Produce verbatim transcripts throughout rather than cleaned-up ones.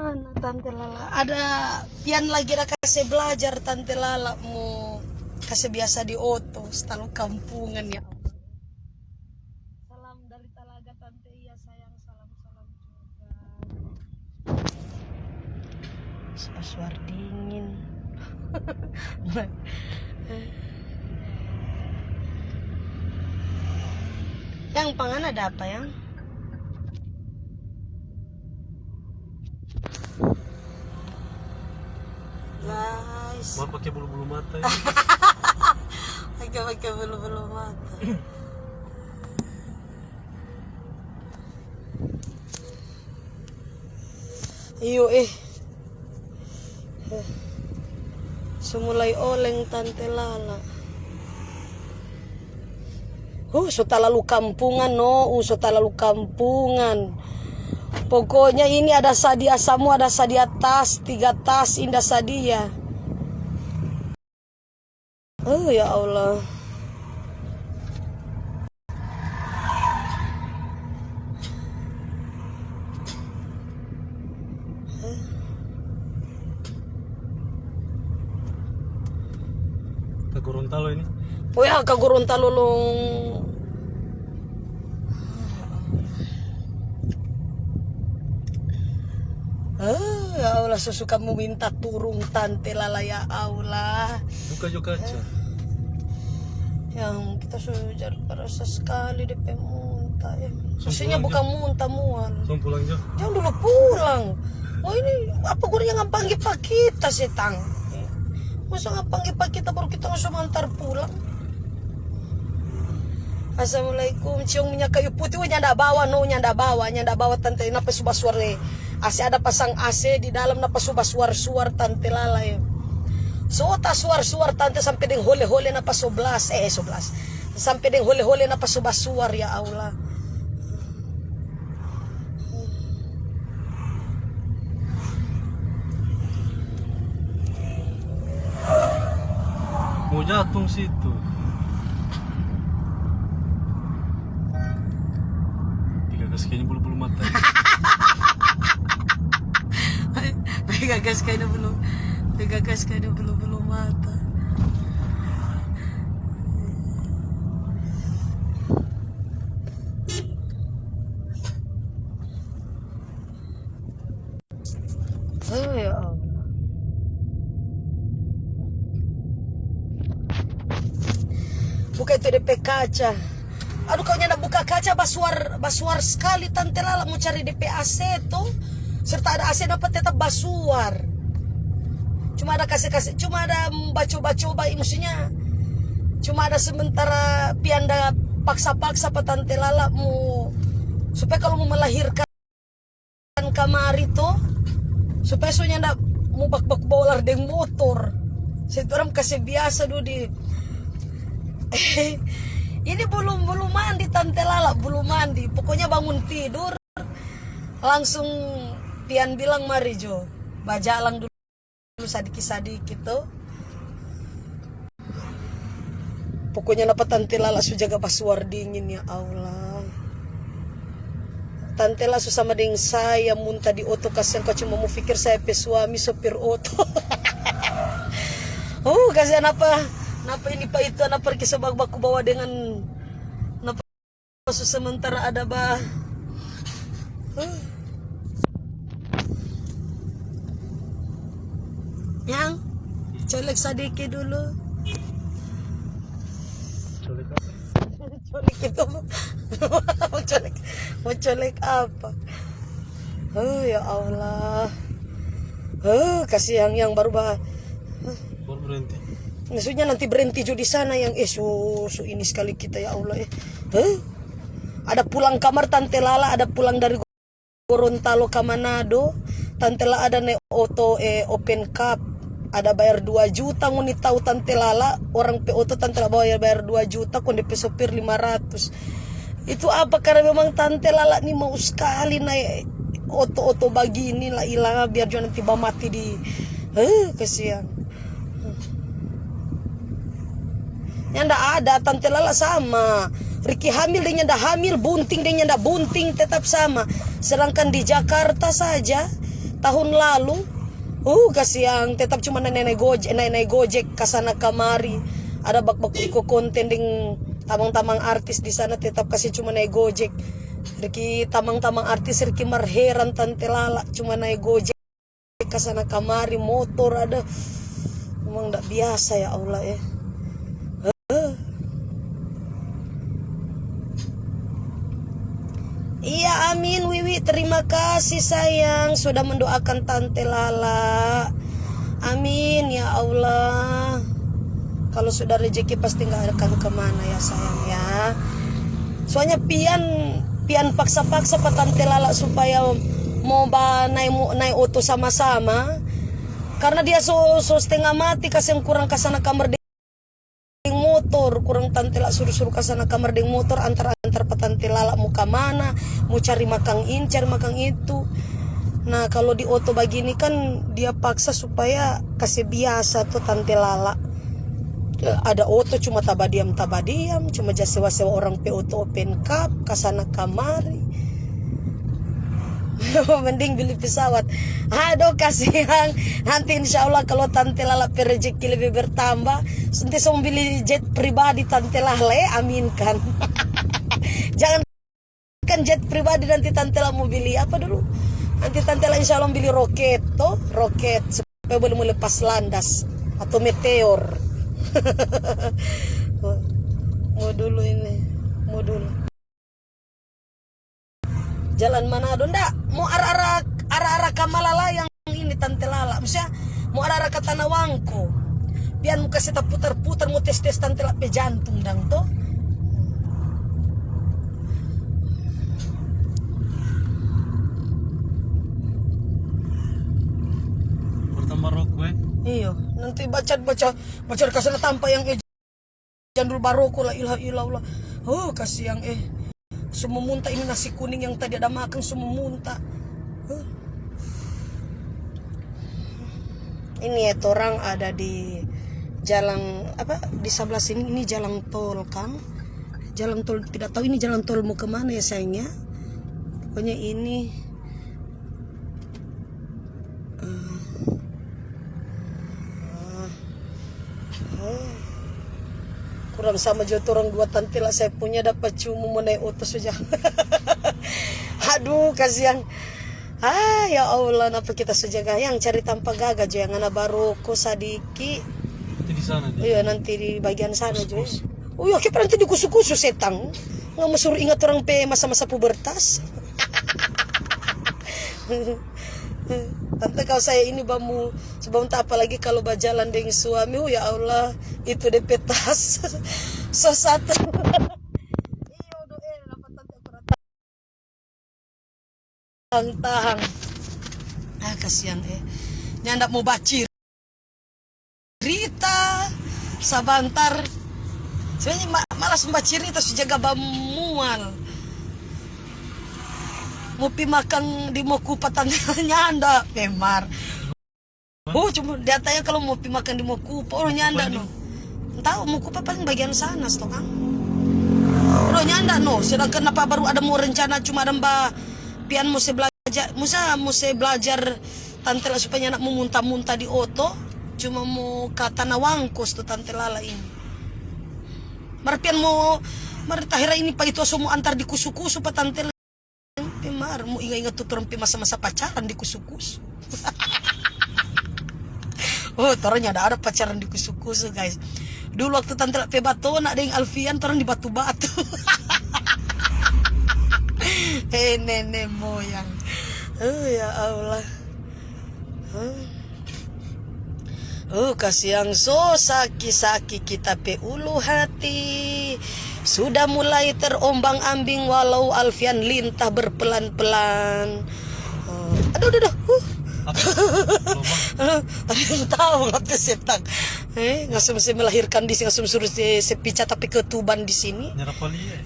Mana Tante Lala? Ada pian lagi ada kase blajar Tante Lala mo kase biasa di oto, stalo kampungan ya. Salam dari Talaga Tante, iya sayang, salam-salam juga. Suar-suar dingin. Yang pangan ada apa, Yang? Guys. Mau pakai bulu-bulu mata ya? Pakai, pakai bulu-bulu mata. Iyo, eh. Eh. So mulai oleng Tante Lala. Uh, so talalu kampungan, no. Uh, so talalu kampungan. Pokoknya ini ada sadia samua, ada sadia tas, tiga tas, inda sadia. Oh, ya Allah. Ka Gorontalo ini. Oh ya, ka Gorontalo long. Ah, ya Allah, so suka mo minta turung Tante Lala, ya Allah. Buka jo kaca. Yang kita so jadi parasa skali depe muntah, eh. Maksudnya bukan muntah, mual. Song pulang jo. Jang dulu pulang. Oh, ini apa gunanya ngam pangge pa kita, setang? Masa ngam pangge pa kita baru kita langsung antar pulang? Assalamualaikum. Ciong minyak kayu putih, oh, nyanda bawa, no, nyanda bawa, nyanda bawa, Tante. Napa su basuar, eh? A C ada pasang A C di dalam, napa su basuar-suar, Tante Lala, eh. So ta suar-suar, Tante, sampe deng hole-hole napa so blas, eh, so blas. Sampe deng hole-hole napa so basuar, ya Allah. Mo jatung situ. Tiga gas kayaknya bulu-bulu mata. Tiga gas kayaknya bulu, tiga gas kayaknya bulu-bulu mata. Oh, ya Allah. Buka itu depe kaca. Aduh, kau nyanda buka kaca, basuar, basuar skali Tante Lala mo cari depe A C to. Serta ada A C napa tetap basuar. Cuma ada kase-kase, cuma ada, mm, bacoba-coba, maksudnya cuma ada sementara pian da paksa-paksa pa Tante Lala mo, supaya kalau mo melahirkan kamari to, supaya so nyanda mo bak-, baku bawa lar deng motor. Se torang kase biasa do di ini belum, belum mandi Tante Lala, belum mandi. Pokoknya bangun tidur, langsung pian bilang, "Mari jo, bajalang dulu." Sadiki-sadiki to. Pokoknya napa Tante Lala su jaga basuar dingin, ya Allah. Tante Lala su sama deng saya munta di oto, kasiang, kau cuma mo pikir saya pe suami sopir oto. Uh, kasiang napa, napa ini pa itu, napa pergi sebab baku bawa dengan napa. Su sementara ada ba. Huh. Yang colek sadiki dulu. Colek apa? Colek itu. Mau colek, mau colek apa? Oh, ya Allah. Oh, kasih yang, yang baru ba. Baru berhenti. Maksudnya nanti berhenti jo di sana yang, eh, su, su ini sekali kita, ya Allah, eh. Huh? Ada pulang kamar Tante Lala, ada pulang dari Gorontalo ka Manado. Tante Lala ada nae oto, eh, open cab. Ada bayar dua juta, ngoni tau Tante Lala, orang pe oto Tante Lala bayar, bayar dua juta, kong depe sopir lima ratus. Itu apa? Karena memang Tante Lala ni mau skali nae oto-oto bagini, la ilaha, biar jua nanti bamati di, eh, kasiang. Nyanda ada, Tante Lala sama. Riki hamil deng nyanda hamil, bunting deng nyanda bunting, tetap sama. Sedangkan di Jakarta saja, tahun lalu, uh, kasiang, tetap cuma nae-nae Gojek, nae-nae Gojek kasana kamari. Ada bak-bak iko konten deng tamang-tamang artis di sana, tetap kasi cuma nae Gojek. Riki tamang-tamang artis, riki mar heran Tante Lala, cuma nae Gojek kasana kamari, motor ada. Memang ndak biasa, ya Allah, eh. Iya, amin, Wiwi. Terima kasih, sayang, sudah mendoakan Tante Lala. Amin, ya Allah. Kalau sudah rezeki, pasti nggak akan kemana, ya, sayang, ya. Soalnya pian, pian paksa-paksa pa Tante Lala supaya mau ba nae mo-, nae oto sama-sama. Karena dia so, so setengah mati, kasiang, kurang kasana kamar deng motor, kurang Tante Lala suru-suru kasana kamar deng motor, antar-antar pa Tante Lala mo ka mana, mo cari makang ini, cari makang itu. Nah, kalau di oto bagini kan dia paksa supaya kase biasa to Tante Lala. Ada oto cuma tabadiam-tabadiam, cuma ja sewa-sewa orang pe oto open cup, kasana kamari. Mending beli pesawat. Aduh, kasiang. Nanti insya Allah kalau Tante Lala pe rezeki lebih bertambah, nanti so beli jet pribadi Tante Lala, eh, aminkan. Jangan kan jet pribadi, nanti Tante Lala mau beli apa dulu? Nanti Tante Lala insya Allah beli roket, toh, roket supaya boleh mau lepas landas atau meteor. Mau dulu ini, mau dulu. Jalan Manado, nda, mo arah-arah, arah-arah ka Malalayang ini, Tante Lala. Maksudnya, mo arah-arah ka Tanah Wangko. Pian mo kase taputar-putar, mo tes-tes Tante Lala pe jantung dang to. Pertama rokok, eh? Iyo, nanti baca, baca, baca di kasana tampa yang Jandul baroko, la ilaha illallah. Oh, kasiang, eh. Semua munta ini nasi kuning yang tadi ada makan, semua munta. Huh. Ini ya, torang ada di jalan, apa, di sebelah sini, ini jalan tol, kang. Jalan tol, tidak tahu ini jalan tol mau kemana ya, sayang, ya. Pokoknya ini Ah. Ah. Ah. Kurang sama jo torang dua tante la, saya punya dapa cumu mo nae oto so ja. Aduh, kasiang. Ah, ya Allah, napa kita so ja gayang cari tampa gaga jo yang ngana baroko sadiki. Itu di sana, di Iya, nanti di bagian sana jo. Kusu-kusu. Oh, iya, kita nanti di kusu-kusu setang. Nggak mau suruh ingat orang pe masa-masa pubertas. Tante, kalau saya ini bamu, sebab entah apalagi kalau bajalan deng suami, oh ya Allah, itu de pe tas. So satu. Iyo, do, eh, napa tante kurang tahang, tahang. Ah, kasiang, eh. Nyanda mau bacir. Rita, sabantar. Sebenarnya ma-, malas bacarita, su jaga bamual. Mo pi makang di Mokupa tante nyanda, memar. Oh, cuma dia tanya kalau mo pi makang di Mokupa, oh, nyanda no. Tau Mokupa paling bagian sana, sto kan. Oh, nyanda no. Sedangkan apa baru ada mo rencana cuma ada mba pian mo se belajar, musa mo se belajar Tante la supaya nyanda mo munta-munta di oto, cuma mo ka Tanah Wangkos tu Tante Lala ini. Mar pian mo, mar tahera ini pa itu so mo antar di kusu-kusu pa Tante la. Mar mo inga-inga tu torang pe masa-masa pacaran di kusu-kusu. Oh, torang nyanda ada pacaran di kusu-kusu, guys. Dulu waktu Tante la pe batona deng Alfian, torang di batu-batu. Hei, nene moyang. Oh, ya Allah. Huh? Oh, kasiang so saki-saki kita pe ulu hati. Sudah mulai terombang-ambing walau Alfian lintah berpelan-pelan. Oh, aduh, aduh, aduh. Huh. Apa? Lubang? Ada yang tahu apa setang. Eh, ngasum se melahirkan di sini, ngasum suruh se, se pica tapi ketuban di sini. Nyerap kali ya?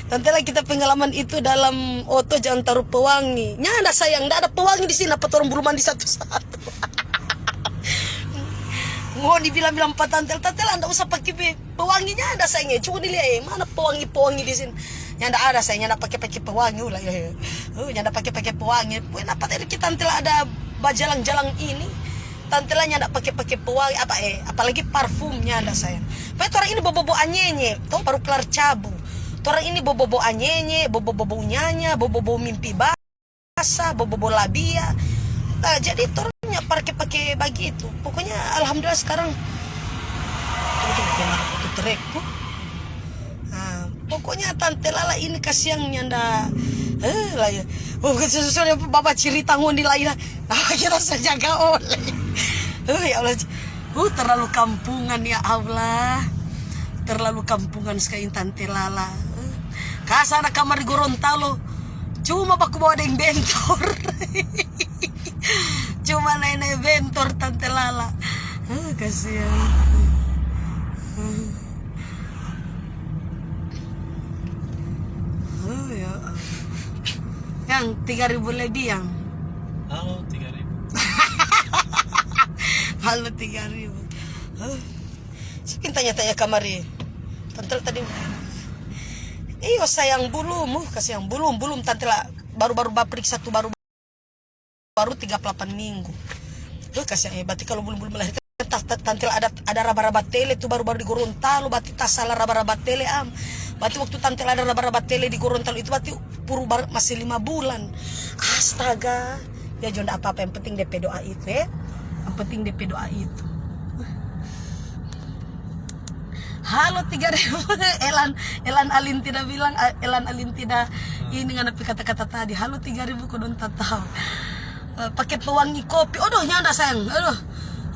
Tante la, kita pengalaman itu dalam oto jangan taru pewangi. Nyanda sayang, nda ada pewangi di sini, apa torang bulu mandi satu-satu. Ngoni bilang-bilang pa tante la, tante la nda usah pake pe-, pewangi, nyanda sayang, eh. Coba dilia, eh, mana pewangi-pewangi di sini? Nyanda ada, saya nyanda pake-pake pewangi, ulah, ya, ya. Uh, nyanda pake-pake pewangi. Pokoknya apa tadi kita nanti lah ada bajalang-jalang ini. Tante lah nyanda pake-pake pewangi, apa, eh, apalagi parfum nyanda, sayang. Pokoknya torang ini bobo-bobo anyenye, to, baru kelar cabu. Torang ini bobo-bobo anyenye, bobo-bobo nyanya, bobo-bobo mimpi basah, bobo-bobo labia. Nah, jadi torang nya pake-pake bagitu. Pokoknya alhamdulillah sekarang. Tuh, tuh, tuh, tuh, tuh, trekku. Ah, pokoknya Tante Lala ini kasiang nyanda, eh, lah ya. Oh, sesuai bapa cerita ngoni lain. Nah, kita sajaga oleh. Oh, ya Allah. Uh, terlalu kampungan, ya Allah. Terlalu kampungan sekali Tante Lala. Uh, kasa ada kamar di Gorontalo. Cuma baku bawa deng bentor. Cuma nae-nae bentor Tante Lala. Uh, kasiang. Uh. Oh, ya Allah. Yang tiga ribu lebih, yang. Halo, tiga ribu. Halo, tiga ribu. Oh. Si pintanya tanya kamari. Tante tadi. Iyo, sayang, belum, uh, kasiang, belum, belum, Tante lah. Baru-baru baperiksa tuh, baru baru tiga puluh delapan minggu. Duh, kasiang, eh, berarti kalau belum, belum melahirkan, ta-, ta-, Tante ada, ada raba-raba tele tuh baru-baru di Gorontalo, berarti ta salah raba-raba tele, am. Berarti waktu Tante ada raba-raba tele di Gorontalo itu berarti puru bar-, masih lima bulan. Astaga. Ya, jo, nda apa-apa, yang penting depe doa itu, eh. Yang penting depe doa itu. Halo tiga ribu, Elan, Elan Alin tidak bilang, eh, Elan Alin tidak ini ngana pe kata-kata tadi. Halo tiga ribu, ko dong tatau. Eh, pake pewangi kopi. Aduh, nyanda, sayang. Aduh.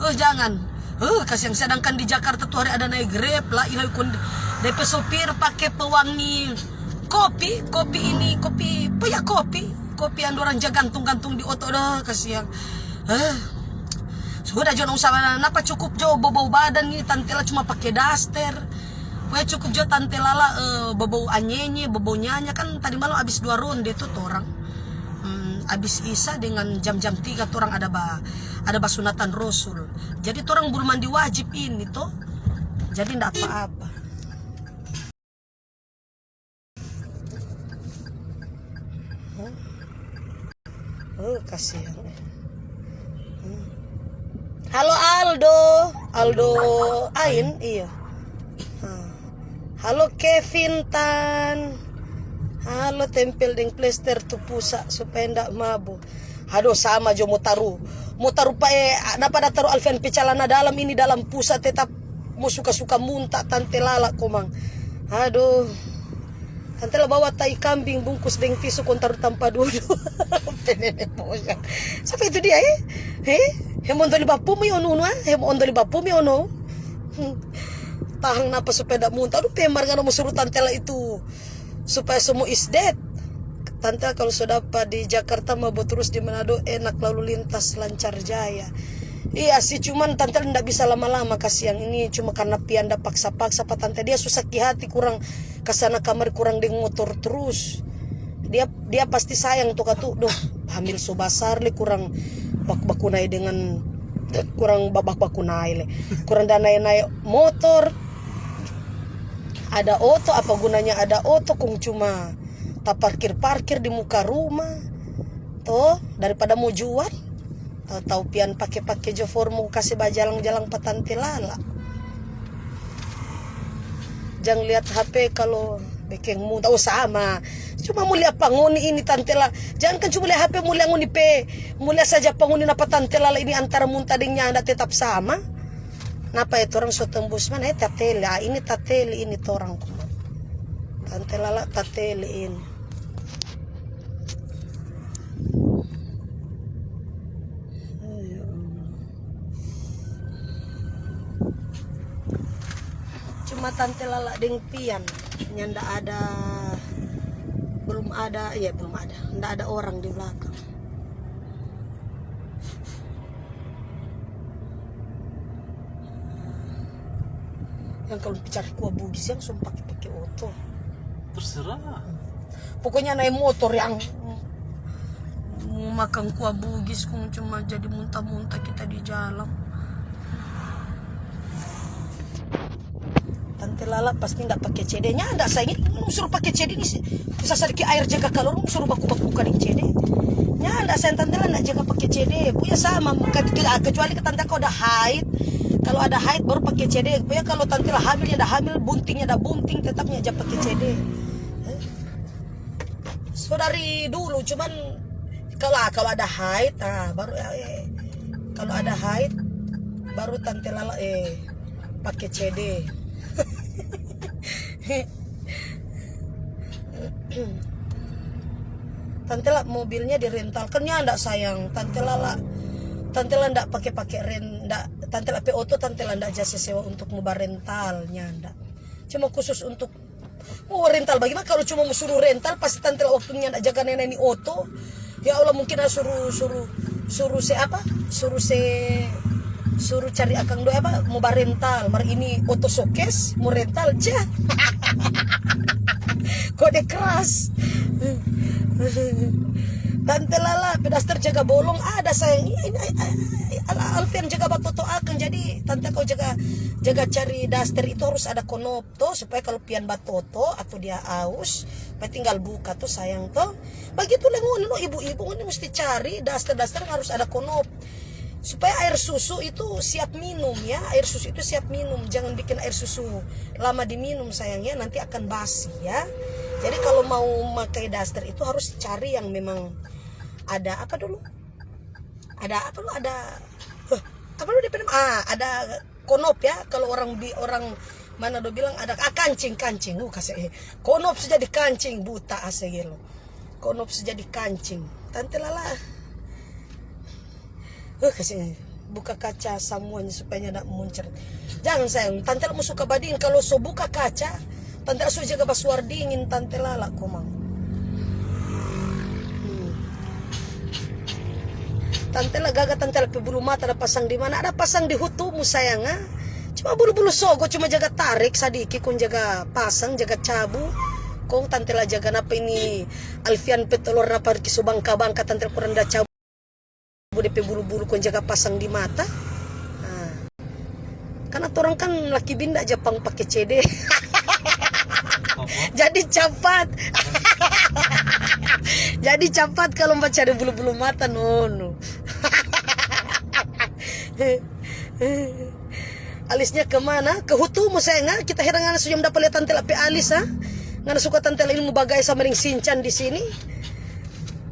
Oh, jangan. Uh, kasiang, sedangkan di Jakarta tuh hari ada naik Grab, la ilaha kon-, depe sopir pake pewangi kopi, kopi ini, kopi, apa ya, kopi, kopi yang dorang ja gantung-gantung di oto, dah, kasiang. Eh, sudah jo, nda usah napa, cukup jo bobou badan ni, Tante Lala cuma pake daster. Pokoknya cukup jo Tante Lala, eh, bobou anyenye, bobou nyanya, kan tadi malam abis dua ronde tu torang. Hmm, abis Isa dengan jam-jam tiga torang ada ba, ada basunatan Rosul. Jadi torang bulu mandi wajib ini to. Jadi nda apa-apa. Oh, kasiang. Hmm. Halo Aldo, Aldo Ain, iya. Hmm. Halo Kevin Tan. Halo, tempel deng plester tu pusa supaya nda mabu. Aduh, sama jo mo taru. Mo taru pa, eh, napa da taru Alfian pe calana dalam ini, dalam pusa tetap mo suka-suka munta, Tante Lala komang. Aduh. Tante Lala bawa tai kambing bungkus deng tisu kong taru tampa dudu. Pe nene moyang. Sapa itu dia, eh? Eh? He mo ondoli bapu mi ono, ah? He mo ondoli bapu mi ono? Hmm. Tahang napa supaya da munta. Aduh, pe mar ngana mo suru Tante Lala itu. Supaya semua is dead. Tante, kalau so dapa di Jakarta, mabo terus di Manado, enak lalu lintas lancar jaya. Iya sih, cuman Tante nda bisa lama-lama, kasiang. Ini cuma karena Pian da paksa-paksa pa Tante. Dia so saki hati, kurang kasana kamari, kurang deng motor terus. Dia, dia pasti sayang to katu, doh, hamil so basar le, kurang bak-, baku nae dengan, kurang babak baku nae le. Kurang da nae-nae motor. Ada oto, apa gunanya ada oto kong cuma taparkir-parkir di muka rumah, to, daripada mo jual. Tau-tau Pian pake-pake jo for mo kase bajalang-jalang pa Tante Lala. Jang liat H P kalu bekeng munta. Oh, sama. Cuma mo lia pa ngoni ini Tante Lala. Jangan kan cuma lia H P, mo lia ngoni pe. Mo lia saja pa ngoni napa Tante Lala ini antara munta deng nyanda tetap sama. Napa e, torang so tembus mana e, tatele. Ah, ini tatele ini torang komang. Tante Lala tatele ini. Oh, ya Allah. Cuma Tante Lala deng Pian, nyanda ada, belum ada, ya belum ada, nda ada orang di belakang. Yang kalau pi cari kua Bugis yang so pake-pake oto. Terserah. Pokoknya naik motor yang mau makan kua Bugis, kong cuma jadi munta-munta kita di jalan. Tante Lala pasti nda pake C D. Nyanda, sayang, ngoni suruh pake C D ni, sisa sadiki aer jaga kalor, ngoni suruh baku-baku ka deng C D. Nyanda, sayang, Tante Lala nda jaga pake C D. Punya sama, ke-, ke-, kecuali ke Tante kau ada haid. Kalau ada haid, baru pake C D. Punya kalau Tante Lala hamil, nyanda hamil, bunting, nyanda bunting, tetap nya ja pake C D. Eh? So dari dulu, cuman kalau, kalau ada haid, ah, baru, eh, kalau ada haid, baru Tante Lala, eh, pake C D. Tante Lala mobilnya dirental, kan nyanda, sayang. Tante Lala, Tante Lala nda pake-pake ren-, nda, Tante Lala pe oto, Tante Lala nda ja se sewa untuk mo barental, nyanda. Cuma khusus untuk mo rental. Bagaimana kalau cuma mo suruh rental, pasti Tante Lala waktunya nda jaga nene ni oto. Ya Allah, mungkin harus suruh, suruh, suruh se apa? Suruh se, suruh cari akang doi apa? Mo barental. Mar ini oto sokes, mo rental, cah. Kode keras. Tante Lala, pe daster jaga bolong ada, sayang. Ini, ini, ini, Al-, Alfian jaga batoto akang. Jadi, Tante kau jaga, jaga cari daster itu harus ada konop to, supaya kalau pian batoto atau dia aus, pa tinggal buka to, sayang to. Bagitu lei ngoni no ibu-ibu, ngoni musti cari daster-daster yang harus ada konop. Supaya air susu itu siap minum ya, air susu itu siap minum. Jangan bikin air susu lama diminum, sayang ya, nanti akan basi ya. Jadi kalau mau makai daster itu harus cari yang memang ada apa dulu? Ada apa dulu? Ada, huh, apa dulu dia pe nama? Ah, ada konop ya, kalau orang bi-, orang Manado bilang ada, ah, kancing, kancing. Uh, kase, eh. Konop so jadi kancing, buta ase gelo. Konop so jadi kancing. Tante Lala. Uh, kase, eh, buka kaca samuanya supaya nyanda muncrat. Jangan, sayang, Tante Lala mo suka badingin. Kalau so buka kaca, Tante Lala so jaga basuar dingin, Tante Lala komang. Hmm. Tante Lala gaga, Tante Lala pe bulu mata ada pasang di mana? Ada pasang di hutumu, sayang, ah. Cuma bulu-bulu sogo, cuma jaga tarik sadiki, kong jaga pasang, jaga cabu. Kong Tante Lala jaga napa ini, Alfian pe tolor napa ki so bangka-bangka, Tante Lala kurang da cabu. Bu, de pe bulu-bulu kong jaga pasang di mata. Nah. Karena torang kan laki bini nda ja pang pake C D. Apa? Jadi capat. Jadi capat kalau mo cari bulu-bulu mata, no, no. Alisnya kemana? Ke hutumu, sayang, ah. Kita heran ngana so jam dapa lia Tante Lala pe alis, ah. Ngana suka Tante Lala ini mo bagaya sama deng Sinchan di sini.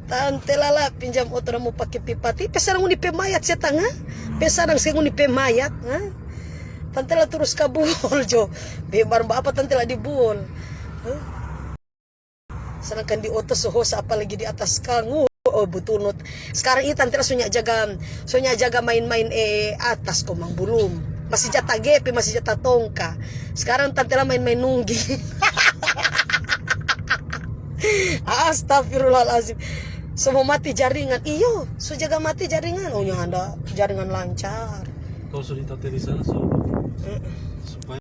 Tante Lala pinjam oto dang mo pake pi pati. Pe sadang ngoni pe mayat setang, ha? Pe sadang se ngoni pe mayat, ha? Tante Lala turus ka buol jo. Be, barang apa Tante Lala di buol? Ha? Sedangkan di oto so hosa, apalagi di atas kang. Uh, oh, butul not. Sekarang ini Tante Lala so nya jaga, so nya jaga main-main, eh, atas komang, belum. Masih ja tagepe, masih ja tatongka. Sekarang Tante Lala main-main nunggi. Astagfirullahalazim. So mo mati jaringan. Iyo, so jaga mati jaringan. Oh, nyanda, jaringan lancar. Kau so di tate di sana, so. Eh. Supaya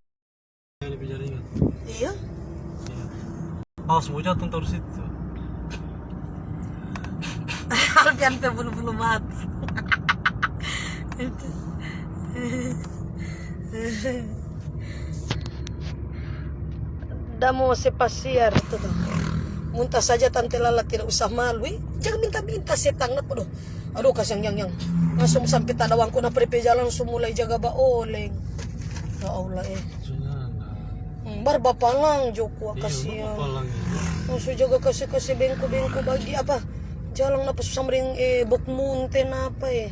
ada pe jaringan. Iya. Iya. Awas, mo jatuh taru situ. Alfian pe bulu-bulu mata. Itu. Dang mo se pasiar itu to. Muntah saja Tante Lala, tidak usah malu, eh. Jangan minta-minta setang, napa doh. Aduh, kasiang, yang, yang. Langsung sampe Tanah Wangko, napa de pe jalang so mulai jaga baoleng. Ya Allah, eh. Hmm, bar bapalang jo kwa, kasiang. Iya, bar bapalang itu. Langsung jaga kase-kase bengko-bengko bagi apa? Jalang napa susah mering, eh, bok munte napa, eh.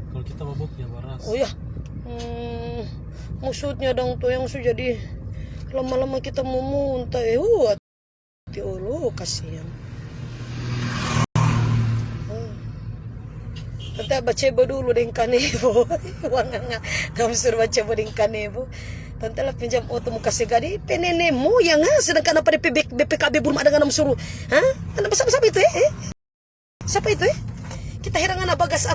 Kalau kita mabok ya baras. Oh ya. Hmm, maksudnya dang to yang su jadi lama-lama kita mo munta, eh. Uh, hati olo, kasiang. Hmm. Tante bacebo dulu deng kanebo. Wanganga, kamu suruh bacebo deng kanebo. Tante Lala pinjam oto mo kase gade, pe nene moyang, ha? Sedangkan apa de pe B-, B P K B belum ada ngana mo suruh. Ha? Ngana sapa-sapa itu, eh? Eh? Sapa itu, eh? Kita heran ngana bagas apa?